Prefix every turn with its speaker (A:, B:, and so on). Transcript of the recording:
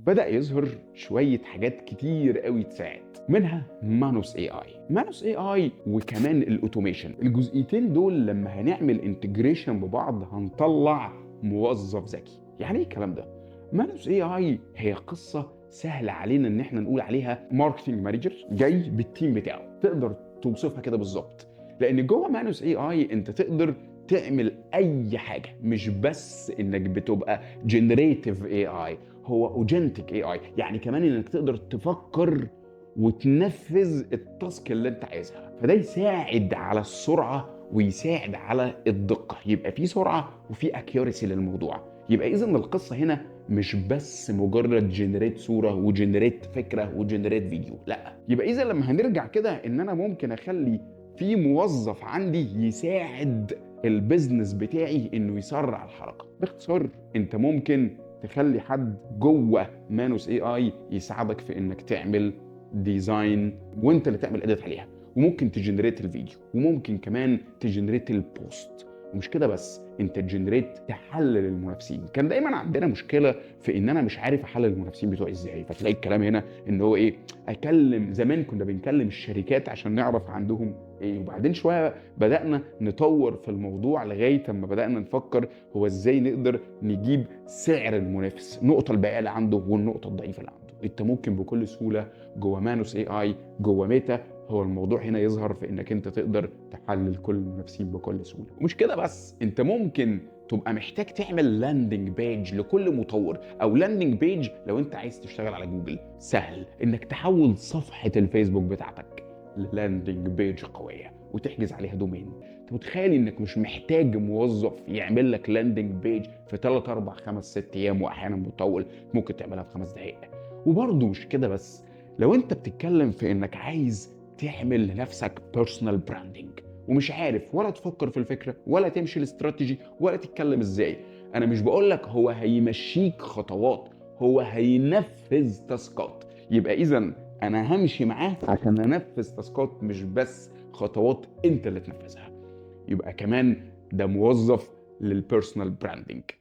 A: بدا يظهر شوية حاجات كتير قوي تساعد، منها Manus AI. Manus AI وكمان ال automation، الجزئيتين دول لما هنعمل integration ببعض هنطلع موظف ذكي. يعني ايه الكلام ده؟ Manus AI هي قصة سهلة علينا ان احنا نقول عليها marketing manager جاي بال team بتاعه، تقدر توصفها كده بالظبط. لان جوه Manus AI انت تقدر تعمل اي حاجه، مش بس انك بتبقى generative AI، هو agentic AI، يعني كمان انك تقدر تفكر وتنفذ ال task اللي انت عايزها. فده يساعد على السرعة ويساعد على الدقه، يبقى في سرعة وفي accuracy للموضوع. يبقى اذا القصة هنا مش بس مجرد generate صوره و generate فكرة و generate فيديو، لا. يبقى اذا لما هنرجع كده ان انا ممكن اخلي في موظف عندي يساعد ال business بتاعي انه يسرع الحركه. باختصار، انت ممكن تخلي حد جوه Manus AI يساعدك في انك تعمل design وانت اللي تعمل edit عليها، وممكن ت generate الفيديو، وممكن كمان ت generate ال post. ومش كده بس، انت ت generate تحلل المنافسين. كان دايما عندنا مشكلة في ان انا مش عارف احلل المنافسين بتوعي ازاي، فتلاقي الكلام هنا ان هو ايه، اكلم، زمان كنا بنكلم الشركات عشان نعرف عندهم ايه، وبعدين شوية بدانا نطور في الموضوع لغاية اما بدانا نفكر هو ازاي نقدر نجيب سعر المنافس، نقطة البيع اللي عنده والنقطة الضعيفة اللي عنده. انت ممكن بكل سهولة جوه Manus AI، جوه ميتا، هو الموضوع هنا يظهر في انك انت تقدر تحلل كل المنافسين بكل سهوله. ومش كده بس، انت ممكن تبقى محتاج تعمل landing page لكل مطور، او landing page لو انت عايز تشتغل على جوجل. سهل انك تحول صفحة الفيسبوك بتاعتك ل landing page قوية وتحجز عليها domain. انت متخيل انك مش محتاج موظف يعمل لك landing page في 3 4 5 6 ايام، واحيانا بتطول، ممكن تعملها في 5 دقائق. وبرضه مش كده بس، لو انت بتتكلم في انك عايز تعمل لنفسك personal branding ومش عارف ولا تفكر في الفكرة ولا تمشي الاستراتيجي ولا تتكلم ازاي، انا مش بقول لك هو هيمشيك خطوات، هو هينفذ task ات. يبقى اذا انا همشي معاه عشان انفذ task ات، مش بس خطوات انت اللي تنفذها. يبقى كمان ده موظف لل personal branding.